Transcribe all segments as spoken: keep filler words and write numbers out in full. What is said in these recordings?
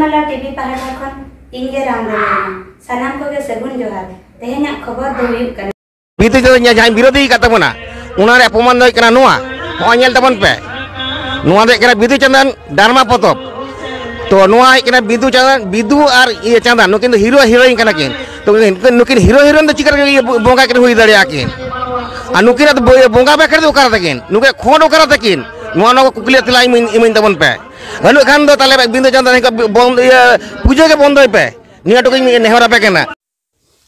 ᱢᱟᱞᱟ ᱴᱤᱵᱷᱤ ᱯᱟᱦᱴᱟ ᱠᱷᱚᱱ ᱤᱧ ᱜᱮ ᱨᱟᱢ ᱨᱮ ᱢᱮᱱᱟᱜᱼᱟ᱾ ᱥᱟᱱᱟᱢ ᱠᱚᱜᱮ ᱥᱟᱹᱜᱩᱱ ᱡᱚᱦᱟᱨ᱾ ᱛᱮᱦᱮᱧᱟᱜ ᱠᱷᱚᱵᱚᱨ ᱫᱚ ᱦᱩᱭᱩᱜ ᱠᱟᱱᱟ, ᱵᱤᱫᱩ ᱪᱟᱸᱫᱟᱱ ᱡᱟᱦᱟᱸᱭ ᱵᱤᱨᱳᱫᱷᱤ ᱟᱠᱟᱫ ᱛᱟᱵᱚᱱᱟ, ᱚᱱᱟ ᱨᱮ ᱚᱯᱚᱢᱟᱱ ᱫᱚ ᱦᱩᱭᱩᱜ ᱠᱟᱱᱟ ᱱᱚᱣᱟ᱾ ᱱᱚᱜᱼᱚᱭ ᱧᱮᱞ ᱛᱟᱵᱚᱱ ᱯᱮ, ᱱᱚᱣᱟ ᱫᱚ ᱦᱩᱭᱩᱜ ᱠᱟᱱᱟ ᱵᱤᱫᱩ ᱪᱟᱸᱫᱟᱱ ᱰᱟᱨᱢᱟ ᱯᱚᱛᱚᱵ᱾ ᱛᱚ ᱱᱚᱣᱟ ᱦᱩᱭᱩᱜ ᱠᱟᱱᱟ ᱵᱤᱫᱩ ᱪᱟᱸᱫᱟᱱ, ᱵᱤᱫᱩ ᱟᱨ ᱤᱭᱟᱹ ᱪᱟᱸᱫᱟᱱ, ᱱᱩᱠᱤᱱ ᱫᱚ ᱦᱤᱨᱳ ᱦᱤᱨᱳᱭᱤᱱ ᱠᱟᱱᱟ ᱠᱤᱱ᱾ ᱛᱚ ᱱᱩᱠᱤᱱ, ᱱᱩᱠᱤᱱ ᱦᱤᱨᱳ ᱦᱤᱨᱳᱭᱤᱱ ᱫᱚ ᱪᱤᱠᱟᱹ ᱨᱮ ᱵᱚᱸᱜᱟ ᱠᱤᱱ ᱦᱩᱭ ᱫᱟᱲᱮᱭᱟᱜᱼᱟ ᱠᱤᱱ? ᱟᱨ ᱱᱩᱠᱤᱱᱟᱜ ᱫᱚ ᱵᱚᱸᱜᱟ ᱵᱟᱠᱷᱮᱲ ᱫᱚ ᱚᱠᱟᱨᱮ ᱛᱟᱹᱠᱤᱱ? ᱱᱩᱠᱤᱱᱟᱜ ᱠᱷᱚᱸᱰ ᱚᱠᱟᱨᱮ ᱛᱟᱹᱠᱤᱱ? ᱱᱚᱣᱟ, ᱱᱚᱣᱟ ᱠᱚ ᱠᱩᱠᱞᱤ ᱛᱮᱞᱟ ᱤᱢᱟᱹᱧ, ᱤᱢᱟᱹᱧ ᱛᱟᱵᱚᱱ ᱯᱮ᱾ ᱵᱟᱹᱱᱩᱜ ᱠᱷᱟᱱ ᱫᱚ ᱛᱟᱦᱞᱮ ᱵᱤᱫᱩ ᱪᱟᱸᱫᱟᱱ ᱵᱚᱱ-, ᱤᱭᱟᱹ, ᱯᱩᱡᱟᱹ ᱜᱮ ᱵᱚᱱᱫᱚᱭ ᱯᱮ᱾ ᱱᱤᱭᱟᱹ ᱴᱩᱠᱩᱧ ᱱᱮᱦᱚᱨ ᱟᱯᱮ ᱠᱟᱱᱟ᱾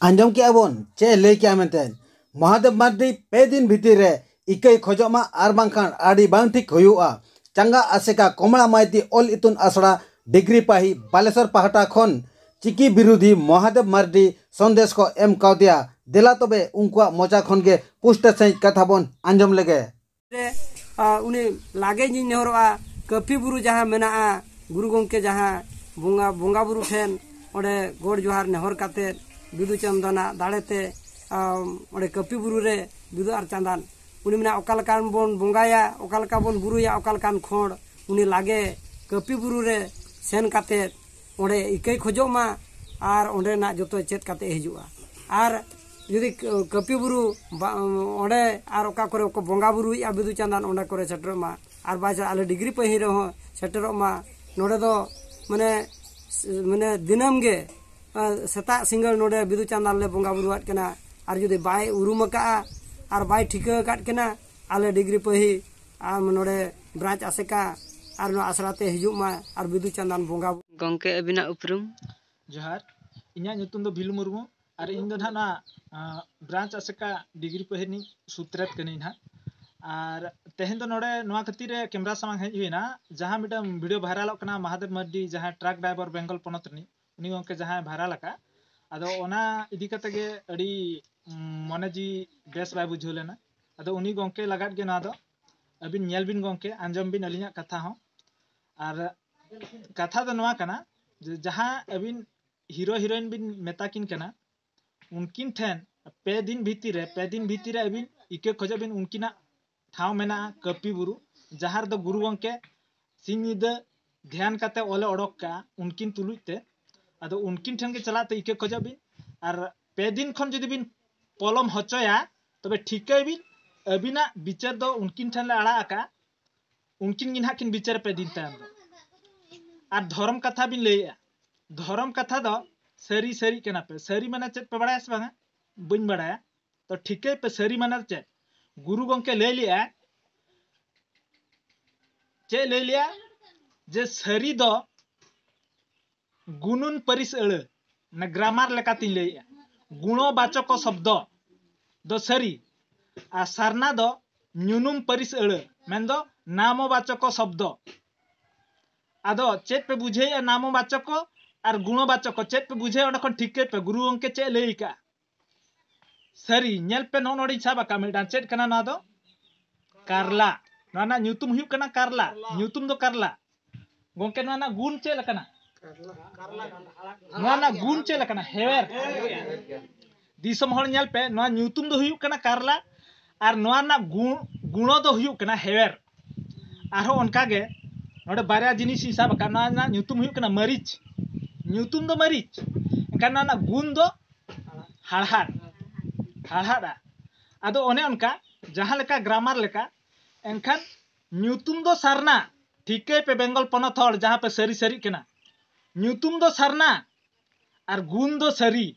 ᱟᱸᱡᱚᱢ ᱠᱮᱜᱼᱟ ᱵᱚᱱ ᱪᱮᱫ ᱮ ᱞᱟᱹᱭ ᱠᱮᱜᱼᱟ ᱢᱮᱱᱛᱮ᱾ ᱢᱚᱦᱟᱫᱮᱵ ᱢᱟᱨᱰᱤ ᱯᱮ ᱫᱤᱱ ᱵᱷᱤᱛᱤᱨ ᱨᱮ ᱤᱠᱟᱹᱭ ᱠᱷᱚᱡᱚᱜ ᱢᱟ ᱟᱨ ᱵᱟᱝᱠᱷᱟᱱ ᱟᱹᱰᱤ ᱵᱟᱝ ᱴᱷᱤᱠ ᱦᱩᱭᱩᱜᱼᱟ᱾ ᱪᱟᱸᱜᱟ ᱟᱥᱮᱠᱟ ᱠᱚᱢᱞᱟ ᱢᱟᱭᱛᱤ ᱚᱞ ᱤᱛᱩᱱ ᱟᱥᱲᱟ ᱰᱤᱜᱽᱨᱤ ᱯᱟᱹᱦᱤ ᱵᱟᱞᱮᱥᱚᱨ ᱯᱟᱦᱴᱟ ᱠᱷᱚᱱ ᱪᱤᱠᱤ ᱵᱤᱨᱳᱫᱷᱤ ᱢᱚᱦᱟᱫᱮᱵ ᱢᱟᱨᱰᱤ ᱥᱚᱱᱫᱮᱥ ᱠᱚ ᱮᱢ ᱠᱟᱣᱫᱮᱭᱟ᱾ ᱫᱮᱞᱟ ᱛᱚᱵᱮ ᱩᱱᱠᱩᱣᱟᱜ ᱢᱚᱪᱟ ᱠᱷᱚᱱ ᱜᱮ ᱯᱩᱥᱴᱟᱹ ᱥᱟᱺᱦᱤᱡ ᱠᱟᱛᱷᱟ ᱵᱚᱱ ᱟᱸᱡᱚᱢ ᱞᱮᱜᱮ᱾ ᱨᱮ, ᱟ, ᱩᱱᱤ ᱞᱟᱜᱮ ᱤᱧᱤᱧ ᱱᱮᱦᱚᱨᱚᱜᱼᱟ, ᱠᱟᱹᱯᱤ ᱵᱩᱨᱩ ᱡᱟᱦᱟᱸ ᱢᱮᱱᱟᱜᱼᱟ, ᱜᱩᱨᱩ ᱜᱚᱢᱠᱮ ᱡᱟᱦᱟᱸ ᱵᱚᱸᱜᱟ, ᱵᱚᱸᱜᱟ ᱵᱩᱨᱩ ᱴᱷᱮᱱ ᱚᱸᱰᱮ ᱜᱚᱰ ᱡᱚᱦᱟᱨ ᱱᱮᱦᱚᱨ ᱠᱟᱛᱮᱫ ᱵᱤᱫᱩ ᱪᱟᱸᱫᱟᱱᱟᱜ ᱫᱟᱲᱮᱛᱮ, ᱟᱢ, ᱚᱸᱰᱮ ᱠᱟᱹᱯᱤ ᱵᱩᱨᱩ ᱨᱮ ᱵᱤᱫᱩ ᱟᱨ ᱪᱟᱸᱫᱟᱱ ᱩᱱᱤ ᱢᱮᱱᱟ ᱚᱠᱟ ᱞᱮᱠᱟ ᱵᱚᱱ ᱵᱚᱸᱜᱟᱭᱟ, ᱚᱠᱟ ᱞᱮᱠᱟ ᱵᱚᱱ ᱵᱩᱨᱩᱭᱟ, ᱚᱠᱟ ᱞᱮᱠᱟᱱ ᱠᱷᱚᱸᱰ, ᱩᱱᱤ ᱞᱟᱜᱮ ᱠᱟᱹᱯᱤ ᱵᱩᱨᱩ ᱨᱮ ᱥᱮᱱ ᱠᱟᱛᱮᱫ ᱚᱸᱰᱮ ᱤᱠᱟᱹᱭ ᱠᱷᱚᱡᱚᱜ ᱢᱟ ᱟᱨ ᱚᱸᱰᱮᱱᱟᱜ ᱡᱚᱛᱚ ᱪᱮᱫ ᱠᱟᱛᱮ ᱦᱤᱡᱩᱜᱼᱟ᱾ ᱟᱨ ᱡᱩᱫᱤ ᱠᱟᱹ-, ᱠᱟᱹᱯᱤ ᱵᱩᱨᱩ ᱵᱟ-, ᱚᱸᱰᱮ ᱟᱨ ᱚᱠᱟ ᱠᱚᱨᱮ ᱠᱚ ᱵᱚᱸᱜᱟ ᱵᱩᱨᱩᱭᱮᱫᱼᱟ ᱵᱤᱫᱩ ᱪᱟᱸᱫᱟᱱ, ᱚᱸᱰᱮ ᱠᱚᱨᱮ ᱥᱮᱴᱮᱨᱚᱜ ᱢᱟ᱾ ᱟᱨ ᱵᱟᱭ ᱪᱟᱞᱟᱜ, ᱟᱞᱮ ᱰᱤᱜᱽᱨᱤ ᱯᱟᱹᱦᱤ ᱨᱮᱦᱚᱸ ᱥᱮᱴᱮᱨᱚᱜ ᱢᱟ᱾ ᱱᱚᱰᱮ ᱫᱚ ᱢᱟᱱᱮ, ᱢᱟᱱᱮ ᱫᱤᱱᱟᱹᱢ ᱜᱮ, ᱟ, ᱥᱮᱛᱟᱜ ᱥᱤᱸᱜᱟᱹᱲ ᱱᱚᱰᱮ ᱵᱤᱫᱩ ᱪᱟᱸᱫᱟᱱ ᱞᱮ ᱵᱚᱸᱜᱟ ᱵᱩᱨᱩᱣᱟᱫ ᱠᱟᱱᱟ᱾ ᱟᱨ ᱡᱩᱫᱤ ᱵᱟᱭ ᱩᱨᱩᱢ ᱟᱠᱟᱫᱼᱟ ᱟᱨ ᱵᱟᱭ ᱴᱷᱤᱠᱟᱹ ᱟᱠᱟᱫ ᱠᱤᱱᱟ, ᱟᱞᱮ ᱰᱤᱜᱽᱨᱤ ᱯᱟᱹᱦᱤ ᱟᱢ ᱱᱚᱰᱮ ᱵᱨᱟᱧᱪ ᱟᱥᱮᱠᱟ ᱟᱨ ᱱᱚᱣᱟ ᱟᱥᱲᱟ ᱛᱮ ᱦᱤᱡᱩᱜ ᱢᱟ ᱟᱨ ᱵᱤᱫᱩ ᱪᱟᱸᱫᱟᱱ ᱵᱚᱸᱜᱟ᱾ ᱜᱚᱢᱠᱮ, ᱟᱹᱵᱤᱱᱟᱜ ᱩᱯᱨᱩᱢ? ᱡᱚᱦᱟᱨ, ᱤᱧᱟᱹᱜ ᱧᱩᱛᱩᱢ ᱫᱚ ᱵᱷᱤᱞᱩ ᱢᱩᱨᱢᱩ ᱟᱨ ᱤᱧ ᱫᱚ ᱱᱟᱦᱟᱜ ᱱᱚᱣᱟ, ᱟᱸ, ᱵᱨᱟᱧᱪ ᱟᱥᱮᱠᱟ ᱰᱤᱜᱽᱨᱤ ᱯᱟᱹᱦᱤ ᱨᱤᱱᱤᱡ ᱥᱩᱛᱨᱮᱛ ᱠᱟᱹᱱᱟᱹᱧ ᱱᱟᱦᱟᱜ᱾ ᱟᱨ ᱛᱮᱦᱮᱧ ᱫᱚ ᱱᱚᱰᱮ ᱱᱚᱣᱟ ᱠᱷᱟᱹᱛᱤᱨ ᱨᱮ ᱠᱮᱢᱨᱟ ᱥᱟᱢᱟᱝ ᱦᱮᱡ ᱦᱩᱭᱱᱟ, ᱡᱟᱦᱟᱸ ᱢᱤᱫᱴᱟᱝ ᱵᱷᱤᱰᱤᱭᱳ ᱵᱷᱟᱭᱨᱟᱞᱚᱜ ᱠᱟᱱᱟ ᱢᱟᱦᱟᱫᱮᱵ ᱢᱟᱨᱰᱤ, ᱡᱟᱦᱟᱸᱭ ᱴᱨᱟᱠ ᱰᱨᱟᱭᱵᱷᱟᱨ ᱵᱮᱝᱜᱚᱞ ᱯᱚᱱᱚᱛ ᱨᱤᱱᱤᱡ, ᱩᱱᱤ ᱜᱚᱢᱠᱮ ᱡᱟᱦᱟᱸᱭ ᱵᱷᱟᱭᱨᱟᱞ ᱟᱠᱟᱫ, ᱟᱫᱚ ᱚᱱᱟ ᱤᱫᱤ ᱠᱟᱛᱮ ᱜᱮ ᱟᱹᱰᱤ, ᱩᱢ, ᱢᱚᱱᱮ ᱡᱤᱣᱤ ᱵᱮᱥ ᱵᱟᱭ ᱵᱩᱡᱷᱟᱹᱣ ᱞᱮᱱᱟ᱾ ᱟᱫᱚ ᱩᱱᱤ ᱜᱚᱢᱠᱮ ᱞᱟᱜᱟᱫ ᱜᱮ ᱱᱚᱣᱟ ᱫᱚ ᱟᱹᱵᱤᱱ ᱧᱮᱞ ᱵᱤᱱ ᱜᱚᱢᱠᱮ, ᱟᱸᱡᱚᱢ ᱵᱤᱱ ᱟᱹᱞᱤᱧᱟᱜ ᱠᱟᱛᱷᱟ ᱦᱚᱸ᱾ ᱟᱨ ᱠᱟᱛᱷᱟ ᱫᱚ ᱱᱚᱣᱟ ᱠᱟᱱᱟ ᱡᱮ ᱡᱟᱦᱟᱸ ᱟᱹᱵᱤᱱ ᱦᱤᱨᱳ ᱦᱤᱨᱳᱭᱤᱱ ᱵᱤᱱ ᱢᱮᱛᱟ ᱠᱤᱱ ᱠᱟᱱᱟ, ᱩᱱᱠᱤᱱ ᱴᱷᱮᱱ ᱯᱮ ᱫᱤᱱ ᱵᱷᱤᱛᱤᱨ ᱨᱮ, ᱯᱮ ᱫᱤᱱ ᱵᱷᱤᱛᱤᱨ ᱨᱮ ᱟᱹᱵᱤᱱ ᱤᱠᱟᱹ ᱠᱷᱚᱡᱚᱜ ᱵᱤᱱ ᱩᱱᱠᱤᱱᱟᱜ ᱴᱷᱟᱶ ᱢᱮᱱᱟᱜᱼᱟ ᱠᱟᱹᱯᱤ ᱵᱩᱨᱩ, ᱡᱟᱦᱟᱸ ᱨᱮᱫᱚ ᱜᱩᱨᱩ ᱜᱚᱢᱠᱮ ᱥᱤᱧ ᱧᱤᱫᱟᱹ ᱫᱷᱮᱭᱟᱱ ᱠᱟᱛᱮ ᱚᱞᱮ ᱚᱰᱚᱠ ᱠᱟᱜᱼᱟ ᱩᱱᱠᱤᱱ ᱛᱩᱞᱩᱡ ᱛᱮ᱾ ᱟᱫᱚ ᱩᱱᱠᱤᱱ ᱴᱷᱮᱱ ᱜᱮ ᱪᱟᱞᱟᱜ ᱛᱮ ᱤᱠᱟᱹ ᱠᱷᱚᱡᱚᱜ ᱵᱤᱱ᱾ ᱟᱨ ᱯᱮ ᱫᱤᱱ ᱠᱷᱚᱱ ᱡᱩᱫᱤ ᱵᱤᱱ ᱯᱚᱞᱚᱢ ᱦᱚᱪᱚᱭᱟ, ᱛᱚᱵᱮ ᱴᱷᱤᱠᱟᱹᱭ ᱵᱤᱱ ᱟᱹᱵᱤᱱᱟᱜ ᱵᱤᱪᱟᱹᱨ ᱫᱚ ᱩᱱᱠᱤᱱ ᱴᱷᱮᱱ ᱞᱮ ᱟᱲᱟᱜ ᱟᱠᱟᱜᱼᱟ, ᱩᱱᱠᱤᱱ ᱜᱮ ᱱᱟᱦᱟᱜ ᱠᱤᱱ ᱵᱤᱪᱟᱹᱨᱟ ᱯᱮ ᱫᱤᱱ ᱛᱟᱭᱚᱢ ᱫᱚ᱾ ᱟᱨ ᱫᱷᱚᱨᱚᱢ ᱠᱟᱛᱷᱟ ᱵᱤᱱ ᱞᱟᱹᱭᱮᱜᱼᱟ, ᱫᱷᱚᱨᱚᱢ ᱠᱟᱛᱷᱟ ᱫᱚ ᱥᱟᱹᱨᱤ ᱥᱟᱹᱨᱤᱜ ᱠᱟᱱᱟ ᱯᱮ᱾ ᱥᱟᱹᱨᱤ ᱢᱟᱱᱮ ᱪᱮᱫ ᱯᱮ ᱵᱟᱲᱟᱭᱟ ᱥᱮ ᱵᱟᱝᱟ? ᱵᱟᱹᱧ ᱵᱟᱲᱟᱭᱟ᱾ ᱛᱚ ᱴᱷᱤᱠᱟᱹᱭ ᱯᱮ ᱥᱟᱹᱨᱤ ᱢᱟᱱᱮ ᱪᱮᱫ᱾ ᱜᱩᱨᱩ ᱜᱚᱢᱠᱮ ᱞᱟᱹᱭ ᱞᱮᱜᱼᱟ, ᱪᱮᱫ ᱞᱟᱹᱭ ᱞᱮᱜᱼᱟ? ᱡᱮ ᱥᱟᱹᱨᱤ ᱫᱚ ᱜᱩᱱᱩᱱ ᱯᱟᱹᱨᱤᱥ ᱟᱹᱲᱟᱹ, ᱢᱟᱱᱮ ᱜᱨᱟᱢᱟᱨ ᱞᱮᱠᱟᱛᱤᱧ ᱞᱟᱹᱭᱮᱜᱼᱟ, ᱜᱩᱬᱚᱵᱟᱪᱚᱠᱚ ᱥᱚᱵᱫᱚ ᱫᱚ ᱥᱟᱹᱨᱤ, ᱟᱨ ᱥᱟᱨᱱᱟ ᱫᱚ ᱧᱩᱱᱩᱢ ᱯᱟᱹᱨᱤᱥ ᱟᱹᱲᱟᱹ, ᱢᱮᱱᱫᱚ ᱱᱟᱢᱚᱵᱟᱪᱚᱠᱚ ᱥᱚᱵᱫᱚ᱾ ᱟᱫᱚ ᱪᱮᱫ ᱯᱮ ᱵᱩᱡᱷᱟᱹᱣᱮᱜᱼᱟ ᱱᱟᱢᱚᱵᱟᱪᱚᱠᱚ ᱟᱨ ᱜᱩᱬᱚᱵᱟᱪᱚᱠᱚ, ᱪᱮᱫ ᱯᱮ ᱵᱩᱡᱷᱟᱹᱣᱮᱜᱼᱟ? ᱚᱸᱰᱮ ᱠᱷᱚᱱ ᱴᱷᱤᱠᱟᱹᱭ ᱯᱮ, ᱜᱩᱨᱩ ᱜᱚᱢᱠᱮ ᱪᱮᱫ ᱞᱟᱹᱭ ᱟᱠᱟᱜᱼᱟ? ᱥᱟᱹᱨᱤ᱾ ᱧᱮᱞ ᱯᱮ, ᱱᱚᱜᱼᱚ ᱱᱚᱰᱮᱧ ᱥᱟᱵ ᱟᱠᱟᱫ ᱢᱤᱫᱴᱟᱝ, ᱪᱮᱫ ᱠᱟᱱᱟ ᱱᱚᱣᱟ ᱫᱚ? ᱠᱟᱨᱞᱟ᱾ ᱱᱚᱣᱟ ᱨᱮᱱᱟᱜ ᱧᱩᱛᱩᱢ ᱦᱩᱭᱩᱜ ᱠᱟᱱᱟ ᱠᱟᱨᱞᱟ᱾ ᱧᱩᱛᱩᱢ ᱫᱚ ᱠᱟᱨᱞᱟ᱾ ᱜᱚᱢᱠᱮ, ᱱᱚᱣᱟ ᱨᱮᱱᱟᱜ ᱜᱩᱱ ᱪᱮᱫ ᱞᱮᱠᱟᱱᱟ? ᱱᱚᱣᱟ ᱨᱮᱱᱟᱜ ᱜᱩᱱ ᱪᱮᱫ ᱞᱮᱠᱟᱱᱟ? ᱦᱮᱣᱮᱨ᱾ ᱫᱤᱥᱚᱢ ᱦᱚᱲ ᱧᱮᱞ ᱯᱮ, ᱱᱚᱣᱟ ᱧᱩᱛᱩᱢ ᱫᱚ ᱦᱩᱭᱩᱜ ᱠᱟᱱᱟ ᱠᱟᱨᱞᱟ, ᱟᱨ ᱱᱚᱣᱟ ᱨᱮᱱᱟᱜ ᱜᱩ-, ᱜᱩᱬᱚ ᱫᱚ ᱦᱩᱭᱩᱜ ᱠᱟᱱᱟ ᱦᱮᱣᱮᱨ᱾ ᱟᱨᱦᱚᱸ ᱚᱱᱠᱟᱜᱮ ᱱᱚᱰᱮ ᱵᱟᱨᱭᱟ ᱡᱤᱱᱤᱥ ᱤᱧ ᱥᱟᱵ ᱟᱠᱟᱫ, ᱱᱚᱣᱟ ᱨᱮᱱᱟᱜ ᱧᱩᱛᱩᱢ ᱦᱩᱭᱩᱜ ᱠᱟᱱᱟ ᱢᱟᱹᱨᱤᱪ, ᱧᱩᱛᱩᱢ ᱫᱚ ᱢᱟᱹᱨᱤᱪ, ᱮᱱᱠᱷᱟᱱ ᱱᱚᱣᱟ ᱨᱮᱱᱟᱜ ᱜᱩᱱ ᱫᱚ ᱦᱟᱲᱦᱟᱫ, ᱦᱟᱲᱦᱟᱫᱼᱟ᱾ ᱟᱫᱚ ᱚᱱᱮ ᱚᱱᱠᱟ ᱡᱟᱦᱟᱸ ᱞᱮᱠᱟ ᱜᱨᱟᱢᱟᱨ ᱞᱮᱠᱟ, ᱮᱱᱠᱷᱟᱱ ᱧᱩᱛᱩᱢ ᱫᱚ ᱥᱟᱨᱱᱟ, ᱴᱷᱤᱠᱟᱹᱭ ᱯᱮ ᱵᱮᱝᱜᱚᱞ ᱯᱚᱱᱚᱛ ᱦᱚᱲ ᱡᱟᱦᱟᱸ ᱯᱮ ᱥᱟᱹᱨᱤ ᱥᱟᱹᱨᱤᱜ ᱠᱟᱱᱟ, ᱧᱩᱛᱩᱢ ᱫᱚ ᱥᱟᱨᱱᱟ ᱟᱨ ᱜᱩᱱ ᱫᱚ ᱥᱟᱹᱨᱤ᱾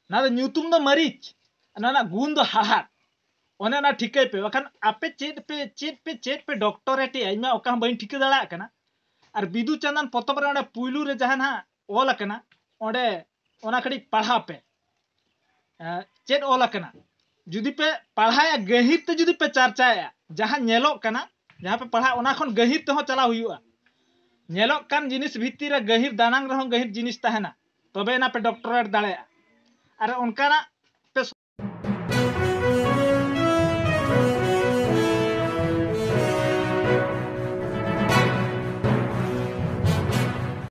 ᱚᱱᱟ ᱫᱚ ᱧᱩᱛᱩᱢ ᱫᱚ ᱢᱟᱹᱨᱤᱪ, ᱚᱱᱟ ᱨᱮᱱᱟᱜ ᱜᱩᱱ ᱫᱚ ᱦᱟᱲᱦᱟᱫ᱾ ᱚᱱᱮ ᱚᱱᱟ ᱴᱷᱤᱠᱟᱹᱭ ᱯᱮ, ᱵᱟᱠᱷᱟᱱ ᱟᱯᱮ ᱪᱮᱫ ᱯᱮ, ᱪᱮᱫ ᱯᱮ, ᱪᱮᱫ ᱯᱮ ᱰᱚᱠᱴᱚᱨᱮᱴ ᱮᱜᱼᱟ, ᱤᱧ ᱢᱟ ᱚᱠᱟ ᱦᱚᱸ ᱵᱟᱹᱧ ᱴᱷᱤᱠᱟᱹ ᱫᱟᱲᱮᱭᱟᱜ ᱠᱟᱱᱟ᱾ ᱟᱨ ᱵᱤᱫᱩ ᱪᱟᱸᱫᱟᱱ ᱯᱚᱛᱚᱵ ᱨᱮ ᱚᱸᱰᱮ ᱯᱩᱭᱞᱩ ᱨᱮ ᱡᱟᱦᱟᱸ ᱱᱟᱦᱟᱜ ᱚᱞ ᱟᱠᱟᱱᱟ, ᱚᱸᱰᱮ ᱚᱱᱟ ᱠᱟᱹᱴᱤᱡ ᱯᱟᱲᱦᱟᱣ ᱯᱮ᱾ ᱮᱸ, ᱪᱮᱫ ᱚᱞ ᱟᱠᱟᱱᱟ? ᱡᱩᱫᱤ ᱯᱮ ᱯᱟᱲᱦᱟᱭᱟ, ᱜᱟᱹᱦᱤᱨ ᱛᱮ ᱡᱩᱫᱤ ᱯᱮ ᱪᱟᱨᱪᱟᱭᱟ, ᱡᱟᱦᱟᱸ ᱧᱮᱞᱚᱜ ᱠᱟᱱᱟ, ᱡᱟᱦᱟᱸ ᱯᱮ ᱯᱟᱲᱦᱟᱜ, ᱚᱱᱟ ᱠᱷᱚᱱ ᱜᱟᱹᱦᱤᱨ ᱛᱮᱦᱚᱸ ᱪᱟᱞᱟᱣ ᱦᱩᱭᱩᱜᱼᱟ᱾ ᱧᱮᱞᱚᱜ ᱠᱟᱱ ᱡᱤᱱᱤᱥ ᱵᱷᱤᱛᱤᱨ ᱨᱮ ᱜᱟᱹᱦᱤᱨ ᱫᱟᱱᱟᱝ ᱨᱮᱦᱚᱸ ᱜᱟᱹᱦᱤᱨ ᱡᱤᱱᱤᱥ ᱛᱟᱦᱮᱱᱟ, ᱛᱚᱵᱮ ᱮᱱᱟ ᱯᱮ ᱰᱚᱠᱴᱚᱨᱮᱴ ᱫᱟᱲᱮᱭᱟᱜᱼᱟ᱾ ᱟᱨ ᱚᱱᱠᱟᱱᱟᱜ